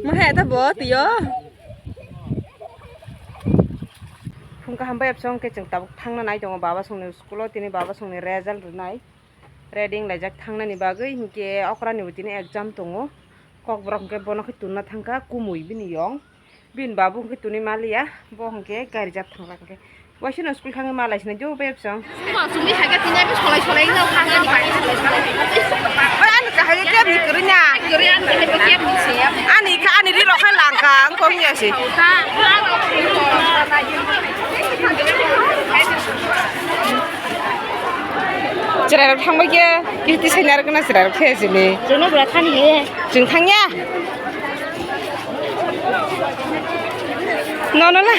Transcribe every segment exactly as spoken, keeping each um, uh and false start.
Maha eta bo tiyo. Phung kaham bai absong ke chwng tabuk thangna nai tongo baba songni school o, tini baba songni result rwnai. Ready wnglaijak thangnani bagwi, hinkhe okrani bo tini exam tongo. Kokborok hinkhe bono khe tunna thangkha kumui bini yong. Bini babu hinkhe tuni maliya, bo hinkhe garijak thanglak hinkhe. Waisano school thangwi malai sinai jo bebsong. Bo chumui hai khe tini solai solai no thangani bagwi solai solai. Oi, ani kahai khe kebni kwrwi na. Kwrwi ani kahai khe kebni se ya. Ani kha, ani ri rok kha langkha, ang kong ya se. Chwrairok thangbai khe, kiti sai narwkna chwrairok khe sini. Jono bwra thani he. Chwng thangya. Nono la.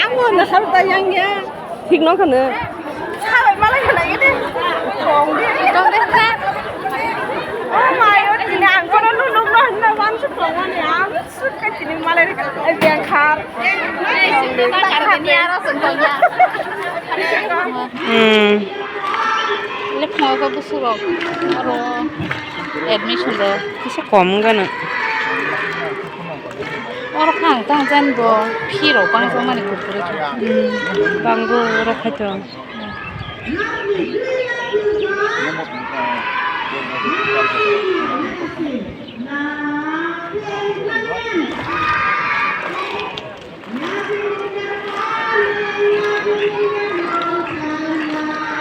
Ang bo na sar ta yang ya. Thik no khano. Sabai malai khana ide. Tong de. Tong de sa. Oh my god, ini ang kono nunuk no na wan su tong ani ang. Sut ka tini malai ka. Ai bengkhar. Hmm. Lek mo ko busurok. Aro admission do. Kisa kom gana. Oro khang tang jan bo phiro bang jong mani kuphuru. Hmm, bang bo oro khai to.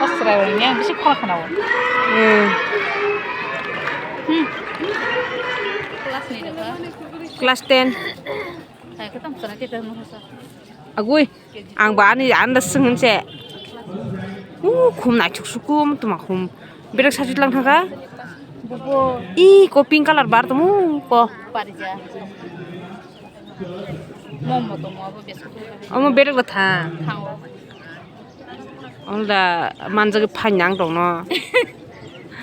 Asra wngya bisi khor khana o. Hmm. Hmm. Class ni da. Class ten. Hai ko tam sana kita mo sa. Agui, ang ba ani anda sengin se. Uh, khum naithok sukum tuma khum. Berek sajit lang thangka. Bubo. I ko pink color bar tumu ko. Parija. Momo tumu abo besku. Omo berek la tha. Thango. Onda manjak phai nang tong no.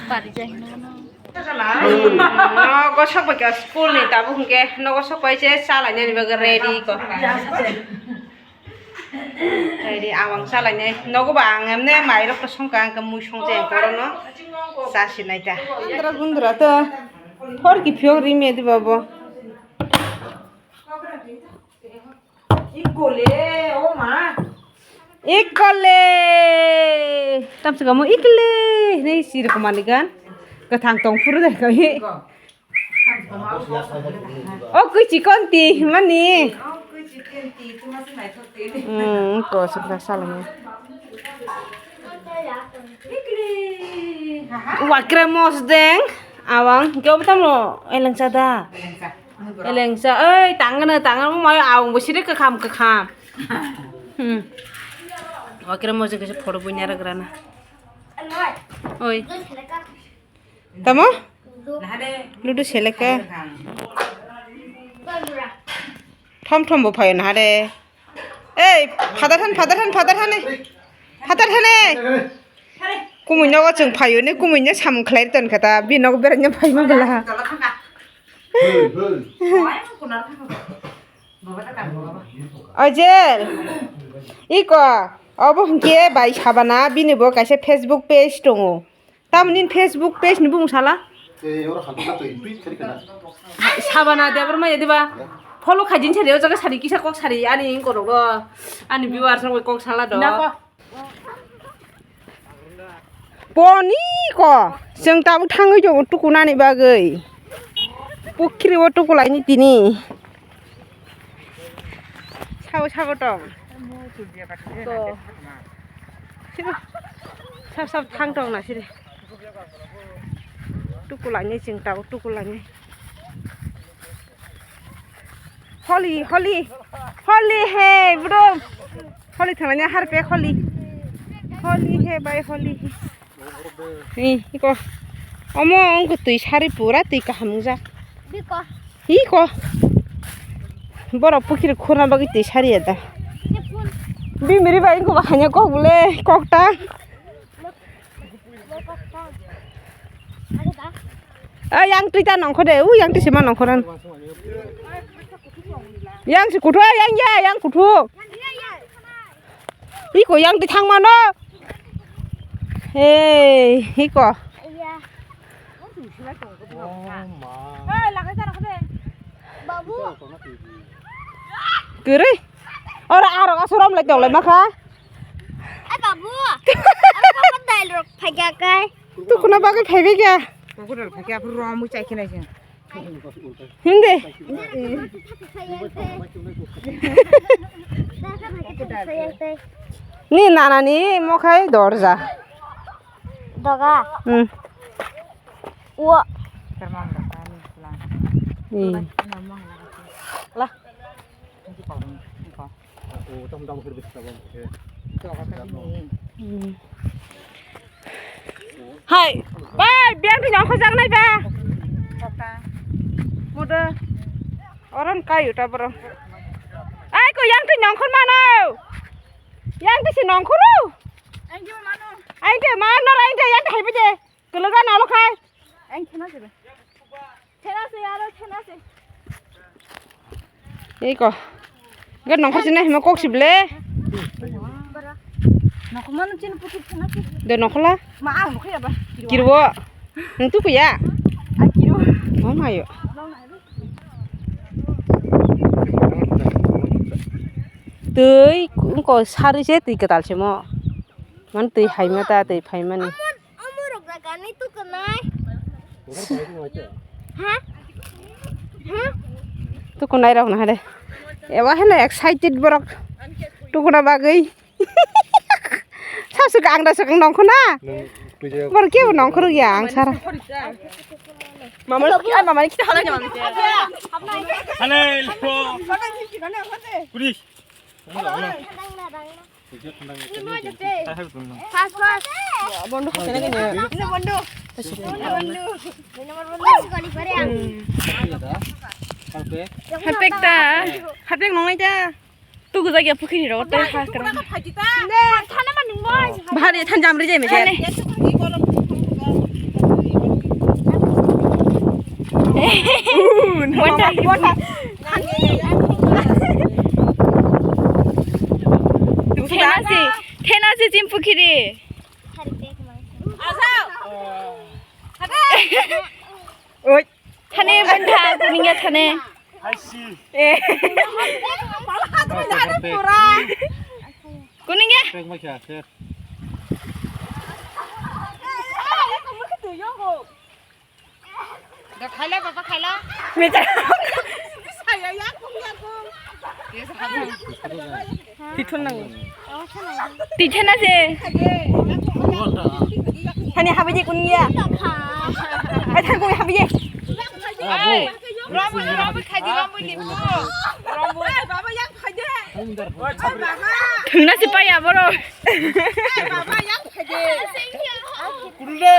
Parija hino no. Nogo sokbai ka school ni tabuk hwnkhe nogo sokbai se chalainani bagwi ready ko. Ready awang chalainai nogo ba ang emne mairok to songka ang mui songje ang korono chasinai ta. Gundra gundra to hor ki phiyok ri me di babo. Ikole, o ma. Ikole. Tamsa kamu ikole. Nei sir kumani gan. Kathang tong phuru dai kami. O kui chikon ti mani. Hmm, ko sukra salame. Wakre mos deng. Awang, kyo betamo eleng sada. Elengsa, oi, tangana, tangana, mo mayo awang bo siri kakham, kakham. Hmm. Wakira mo jeng kaisa photo bunya ragrana. Oi. Tamo? Ludu seleka. Thom thom bo phayo na de. Ei, father than, father than, father than. Father than. Kumui nogo chwng phayo ni, kumui no samung khlai ton kha ta, bi nogo berajak phaima bwla. Ajel, iko, obo hwnkhe bai Sabana, bini bo kaisa Facebook page tongo. Tamoni Facebook page ni bumung sala? Sabana Debbarma ya diba? Follow khaijin sari, o jaga sari, kisa kok sari, ani ingkorogo, ani viewers rok kok sala do. Poni ko, chwng tabuk thangwi tongo tukunani bagwi. Pukhiri o tukulaini tini. Sabo, sabo tong. Ko. Siro. Sab, sab thang tong na siri. Tukulaini chwng tabuk tukulaini. Holi, holi, holi he, bro. Holi thanglani harpek holi. Holi he bai holi he. Ni, iko. Omo wngkha twi sari pura twi kaham wngjak. Biko. Iko. Borok pukhiri khurna bagwi twi sari ya da. Bimiri bai wngkha ba hanya kok bole, kok ta. Ah, yang twi ta nongkho de, u yang twi sima nongkho ran. Yang si kuthuk, yang ya, yang kuthuk. Iko yang twi thang mano. Hey, iko. Babu. Kwrwi. Oro arok asuram lai tong lai makha. Ai babu. Aro kok dal rok phai kya kai. Tukuna bagwi phaibai kya. Kok dal phai kya, rom chai khinai se. Hindi. Ni nana ni mokhai dorja. Doga. Hmm. Wo. Ni. La. Hmm. Hai, bai, biang tu nyong khojak nai ba. Muda. Orang kayu ta bro. Ai ko yang tu nyong khon mano. Yang tu si nyong khon. Ai ke mano. Ai ke mano, ai ke yang tu hai bije. Kelaga nalo khai. Ang khena sebe. Khena se yaro, khena se. Ei ko. Ga nongkhor sini hima kok sible. Nongkhor mano chini putu khena se. De nongkhor la. Ma ang nongkhor ya ba. Kirbo. Nang tu kuya. A kirbo. Oh mayo. Twi ko sari se twi ketal se mo. Man twi haima ta twi phaimani. Amorok jaga ni tukunai. Ha? Ha? Tukunai rok na hade. Ewa hene excited borok. Tukuna bagwi. Sasu ka ang da sakang nongkhona. Bor ke nongkhoro ya ang sara. Mama lo, ai mama ni kita halai mama. Hale, lo. Kuri. Fast, fast. Bondo khosene kene. Bondo. Harpek ta. Harpek nongai ta. Tugu jagya pukhiri ro tai ha kra. Thana ma nung mo. Bahari than jamri jai me jai. Bota, bota. Thenasi, thenasi chim pukhiri. Oi. Thane bantha kuningya thane. Aisi. Eh. Kuningya. Da khaila, baba khaila. Mecha. Saya yakung yakung. Tithon nang. Tithon na se. Hani habi je kunya. Ai thang koi habi je. Ai, rombo, rombo khai di, rombo ni. Rombo. Baba yang khai de. Thung na se paya boro. Baba yang khai de. Kurule.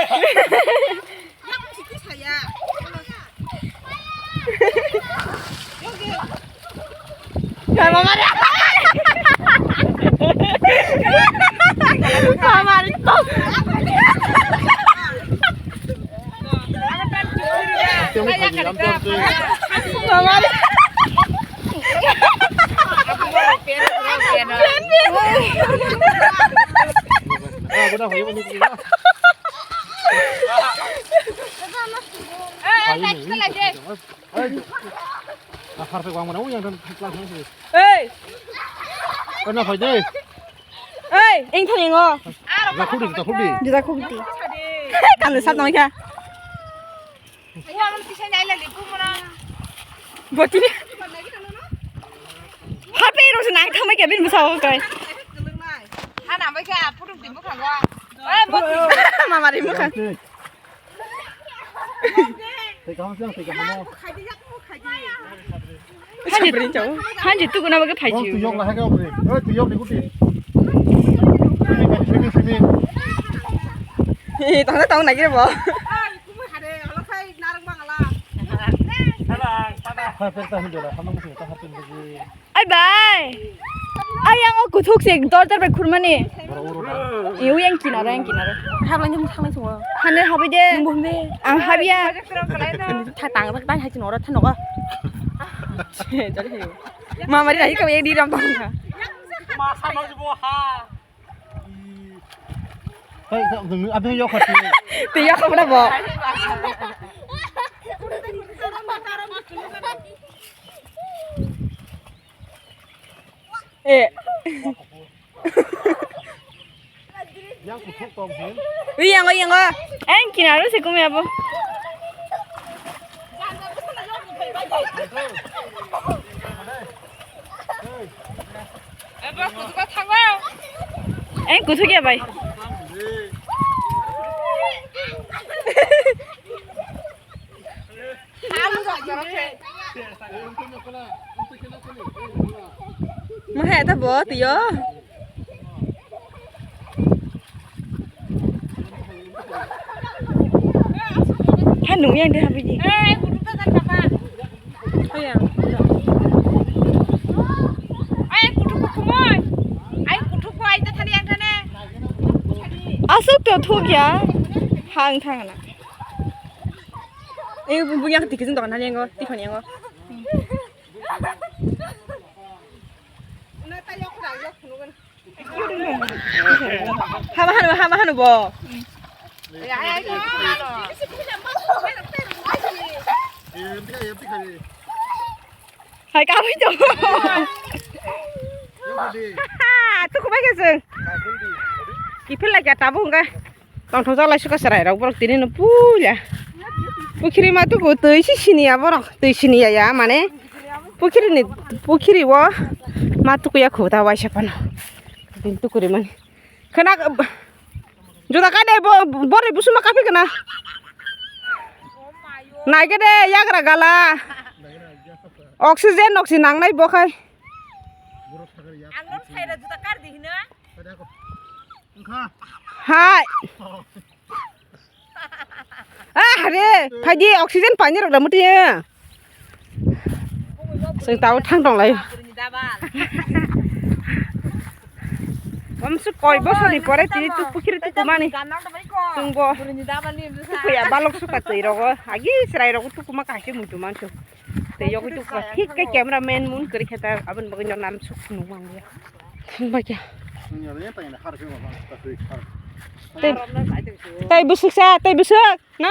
Ei! Kena phai de. Ei, eng thani ngo. Juta khudi, juta khudi. Juta khudi. Kan sat nang kha. Botini. Hape ro se nang thamai khe bini bwsao kai. Hana bai kha, phutuk di bwkha go. Oi, botini. Mama ri bwkha. Tei kaham se, tei kaham. Hanji, hanji, tukuna bagwi phai. Twi yok lahai ka obri. Oi, twi yok ni kuti. Simi, simi, simi. He, tong tong nai kire bo. Hai, pesta hindu la, hamang musi ta hatin bagi. Ai bai. Ai yang o kuthuk se dor dor bai khurmani. Boro uro da. Iu yang kinara, yang kinara. Habla ni mutang ni sungo. Hane habi de. Nunggu hme. Ang habia. Tha tang tak tang hai chinora thanoga. Jari hayo. Mama ri rai ko ye di ram tang ha. Ma sa no bo ha. Hai, sa, abin yok hati. Ti yok ko na bo. Eh. Ui, yango, yango. Ang kinaro se kumi abo. Ang kuthuk ya bai. Mo hai ta bo tiyo. Hai nung yang de habi di. Hai yang. Asuk to thuk ya. Hang thang na. Eh, bu, bu yang tikisin to kan yang go, tikon yang go. Hama hanu, hama hanu bo. Hai ka hui to. Tuku bai ka sung. Kipil lagi tabu enggak. Tongthok jalai suka serai rok borok tini no puya. Pukhiri ma tuku twi si sini ya borok, twi sini ya ya mane. Pukhiri ni, pukhiri o ma tuku ya khuda waisa pano. Din tukuri mani. Khana juda ka de bo, bori busuma kapi kana. Nai ke de yagra gala. Oxygen oxygen nang nai bo khai. Ang no sai ra juda kar di hina. Hai. Ah, re, phaidi oxygen paini rok da muti. Sing tau thang tong lai. Om su koi bosor ni pore tini tu pukhiri tu kumani. Tungbo. Tukuya balok suka twi rogo. Agi serai rogo tu kuma kaise mutu mansu. Te yogi tu kuma thik ke camera man mun kari khata abon bagin nam suk nung mang ya. Thang ba kya. Tei, tei busuk sa, tei busuk na.